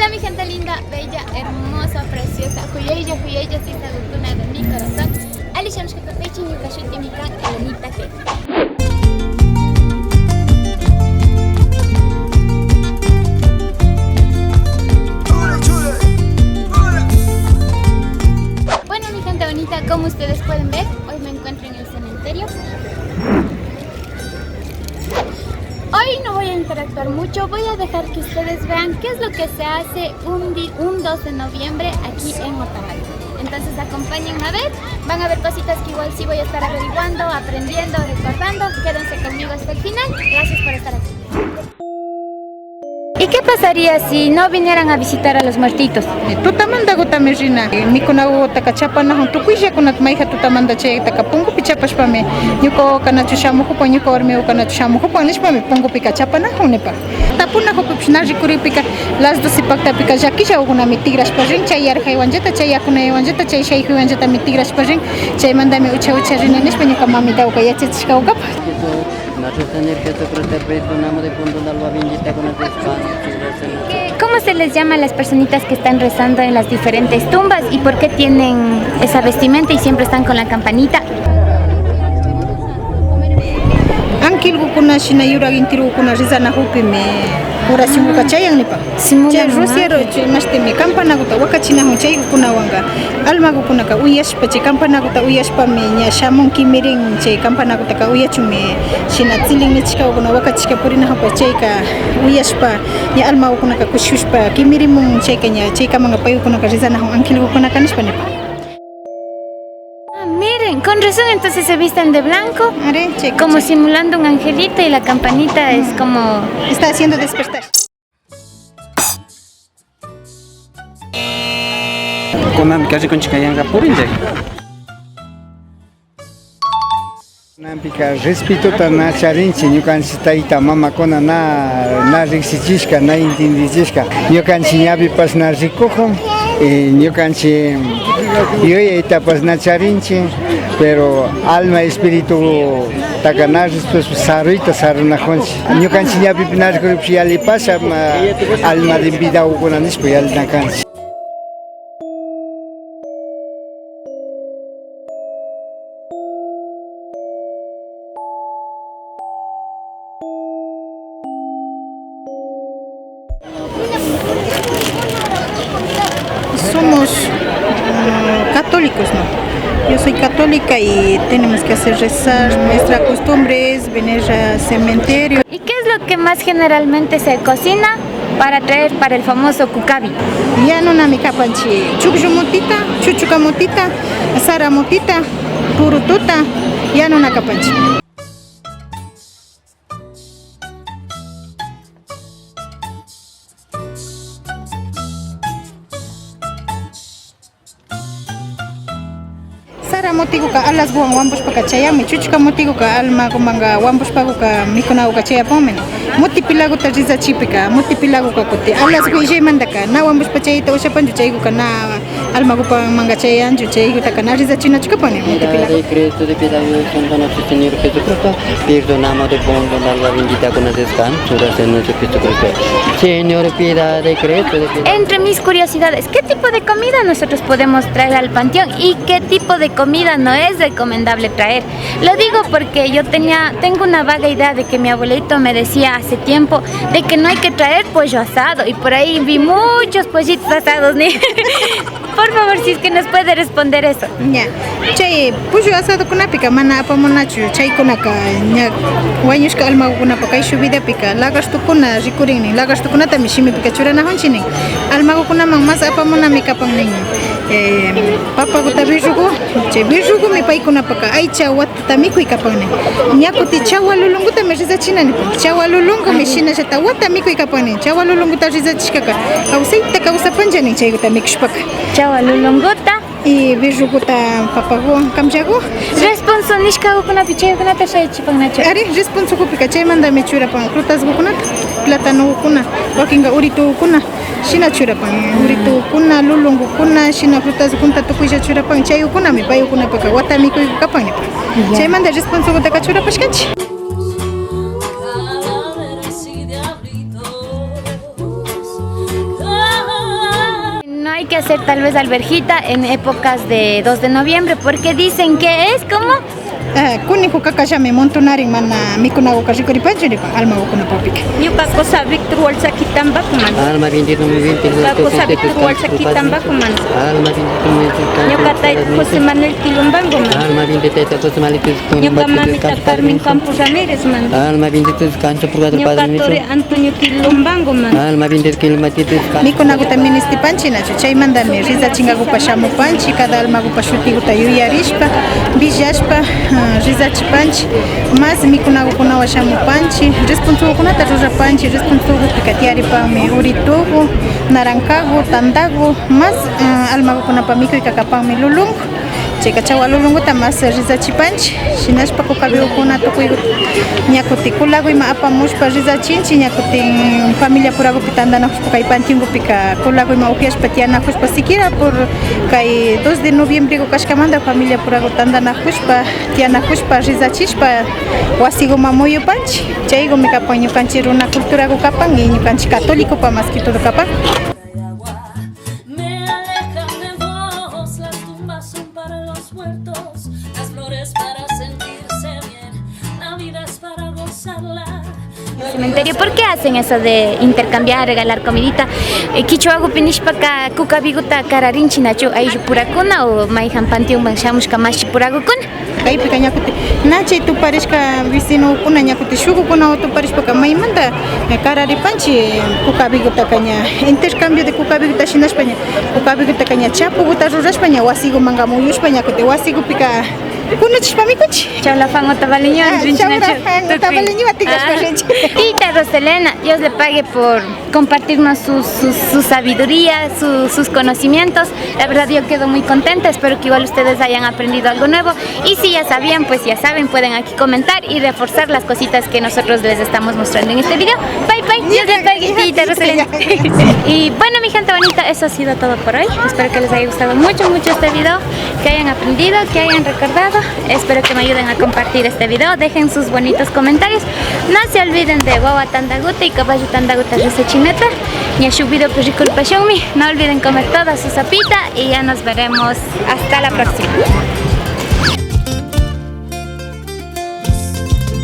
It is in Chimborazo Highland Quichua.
Hola mi gente linda, bella, hermosa, preciosa, juyaylla, juyaylla, sisagukuna de mi corazón. Ali shamshka ñuka shutimi kan Elenita G. Bueno mi gente bonita, como ustedes pueden ver, hoy me encuentro en el cementerio. Hoy no voy a interactuar mucho, voy a dejar que ustedes vean qué es lo que se hace un, un 2 de noviembre aquí en Otavalo. Entonces acompáñenme a ver, van a ver cositas que igual sí voy a estar averiguando, aprendiendo, recordando. Quédense conmigo hasta el final. Gracias por estar aquí. ¿Y qué pasaría si no vinieran a visitar a los muertitos? Tutamantagutami rina mikunagutaka chapanajun tukuyllakunata mayja tutamanta chaytaka punkupi chapashpami ñuka wawaka nachu shamujupan ñuka warmi wawaka nachu shamujupan nishpami punkupika chapanajun nipa tapunajupipish na rikuripika las 12 paktapika llakilla wawakunami tigrashpa rin chay yarjaywanllata chay yakunaywanllata chay shayjuywanllatami tigrashpa rin chaymantami ucha ucha rina nishpa ñuka mamitawaka yachachishkawkapa. Nuestro Señor Jesucristo, perdonamos de punto de alma bendita con el ¿Cómo se les llama a las personitas que están rezando en las diferentes tumbas y por qué tienen esa vestimenta y siempre están con la campanita? Anquilgukuna shina yurak intirukuna rezanajupimi oracionguka chayan nipa. Chay rociero chay mashtimi campanaguta wakachinajun chaykunawanka almagukunaka uyashpa chay campanaguta uyashpami ña shamun kimirin chay campanagutaka uyachunmi shina tsilin nichishkakuna wakachishka purinajupa chayka uyashpa ña almagukunaka kushushpa kimirimun chayka ña chaykamanga paykunaka rezanajun anquilgukunaka nishpa nipa. Ah, miren, con razón entonces se visten de blanco, Are, chay, como simulando un angelito y la campanita es como... está haciendo despertar. Kunanpika rikunchik yanka purinchik. Kunanpika respetota na charinchik ñukanchik tayta mamakuna na na riksichishka na entendichishka ñukanchik ñapipash na rikujun ñukanchik yuyaytapash na charinchik pero alma espíritu taka na respeto saruyta sarunajunchik ñukanchik ñapipi na rikuripish yalipasha alma de vida ukuna nishpa yalinakanchik. Somos católicos, ¿no? Yo soy católica y tenemos que hacer rezar. Nuestra costumbre es venir al cementerio. ¿Y qué es lo que más generalmente se cocina para traer para el famoso kukavi? Yanunami kapanchik chukllu mutita, chuchuka mutita, sara mutita, purututa, yanuna kapanchik. Sara mutiguka alasguwan wampushpaka chayami, chuchuka mutiguka almagumanka wampushpakuka mikunaguka chayapunmi. Muti pilaguta rizachipika, muti pilaguka kuti alasgu illaymantaka na wampushpa chayta ushapanchu chayguka na almagupamanka chayanchu chaygutaka na rizachinachu kapani muti pilagu. De Cristo de piedad y santo nuestro Señor Jesucristo, perdonamos de fondo la alma bendita con el descanso de nuestro Jesucristo. Señor, piedad de Cristo de piedad. Entre mis curiosidades, ¿qué tipo de comida nosotros podemos traer al panteón y qué tipo de comida no es recomendable traer? Lo digo porque yo tengo una vaga idea de que mi abuelito me decía hace tiempo de que no hay que traer pollo asado y por ahí vi muchos pollitos asados, ¿ni? Por favor, si es que nos puede responder eso. Ya. Chay pollo asado kunapika mana apamunachu chaykunaka ña wañushka almagukunapa kay vidapika lagartokuna rikurin lagartokunatami shimipika churanajunchik nin almagukunaman mas apamunami kapan nin papaguta birrugu chay birrugumi paykunapaka aycha watuta mikuy kapan nin ña kuti chawa lulungutami rizachina nipan chawa lulungumi shinallata wata mikuy kapan nin chawa lulunguta rizachishkaka kawsayta kawsapancha nin chayguta mikushpaka. Chawa lulunguta y birruguta papaguwan kamllagu. Responso nishkagukunapi chaykunata shayachipannachu. Ari, responsokupika chaymantami churapan frutasgukunata, platanogukuna, wakinka uritugukuna, shina churapan, uritugukuna, lulungukuna, shina frutasgunta tukuylla churapan, chayukunami payukunapaka wata mikuykukapan nipa. Chaymanta responsogutaka churapashkanchik. Calaveras y diablitos. Hay que hacer tal vez alberjita en épocas de 2 de noviembre porque dicen que es como Kunijuka kashami montonarin mana mikunaguka rikuripanchu nipa almagukunapapika. Ñuka kusa Víctor Hualzaqui Tambaco man. Alma bendita muy bien, Ñuka kusa Víctor Hualzaqui Tambaco man. Alma bendita muy bien, Ñuka tayta José Manuel Quilumbango man. Alma bendita José Manuel Ñuka mamita Carmen Campos Ramírez man. Alma bendita descanso por Ñuka Padre turi Antonio Quilumbango man. Alma bendita descanso. Mikunaguta ministipanchi nachu chaymantami rizachinkakupa shamupanchi cada almagupa shutiguta yuyarishpa villashpa rizachipanchi mas mikunagukunawan shamupanchi rispunsugukunata rurapanchi rispunsugupika tiyaripanmi uritugu naranjagu tandagu mas almagukunapa mikuyka kapanmi lulungu chayka chawa lulunguta mas rizachipanchi shinashpa kukabigukuna tukuy ñakutin kulaguyman apamushpa rizachinchik ñakutin familia puragupi tandanajushpa kay pantiongupika kulaguyman upiashpa tiyanajushpa siquiera por kay 2 de noviembre kashkamanta familia puragu tandanajushpa tiyanajushpa rizachishpa wasiguman muyupanchik chaygumi kapan ñukanchik runa culturagu kapan y ñukanchik católico pa más que todo kapan. Me alejan de vos, las tumbas son para los muertos, las flores para sentirse bien, la vida es para gozarla. Cementerio. ¿Por qué hacen eso de intercambiar, regalar comidita? Kichwagupi nishpaka kukabiguta kararinchi nachu ayllu purakuna o mayhan panteonman shamushka mashi puragukuna? Kaypika ñakuti na chay tuparishka vecinokuna ñakuti shukukuna tuparishpaka maymanta kararipanchik kukabigutaka ña intercambio de kukabiguta shinashpa ña kukabigutaka ña chapuguta rurashpa ña wasigumanka muyushpa ñakuti wasigupika kunuchishpa mikunchik. Chaulafán Otavaleño, Chaulafán, Otavaleño, atigrashpa rinchik. Tita Roselena, Dios le pague por compartirnos su sabiduría, sus conocimientos. La verdad yo quedo muy contenta, espero que igual ustedes hayan aprendido algo nuevo. Y si ya sabían, pues ya saben, pueden aquí comentar y reforzar las cositas que nosotros les estamos mostrando en este video. Bye bye, Dios le pague, Tita Roselena. Y bueno, mi gente bonita, eso ha sido todo por hoy. Espero que les haya gustado mucho, mucho este video, que hayan aprendido, que hayan recordado. Espero que me ayuden a compartir este video. Dejen sus bonitos comentarios. No se olviden de Wawa Tandaguta y Caballo Tandaguta Chineta. Ni a su video No olviden comer toda su sopita y ya nos veremos hasta la próxima.